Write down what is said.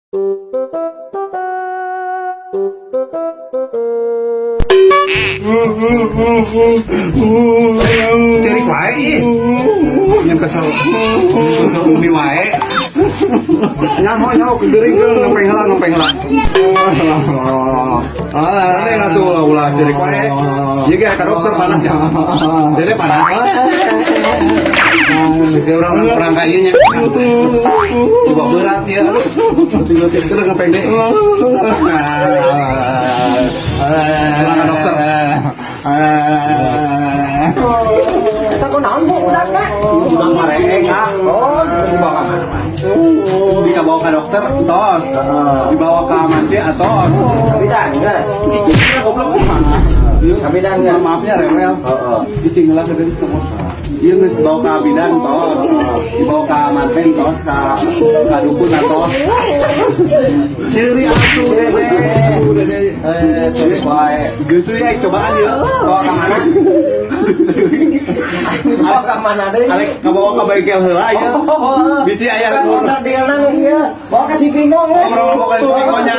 Cerik wae ih. Yang kesel, kesel umi wae. Nyaho nyaho geuring ke ngempeng heula, ngempeng heula. Gandeng atuh, ulah ulah cerik wae. Ieu ge ka dokter panas ya. Dede panas. Jadi orang orang kaya nya. Coba berat ya. Aduh. Leutik-leutik terus ngempeng deh. Ulah ka dokter. Eta kunaon, Bu, budakna? Budak mareek, ah. Oh, terus dibawa ka mana? Dibawa ke dokter tos, dibawa ke mandi atos. Kabidan, geus. Goblok. Kabidan geus. Maafnya rewel. Heeh. Cicing heula saeutik kamu. Ieu geus dibawa ke bidan tos, dibawa ke manten tos, ka dukun tos. Ciri atuh, Dede. Dede. Eh, cerik wae. Gitu ya, cobaan ya. Bawa ka mana? Bawa ka mana deui? Arek kabawa ka bengkel heula ya. Oh, Bisi aya kan motor dealna ieu. Bawa ka si Bingo geus. Ngobrol bawa ka si Bingo nya.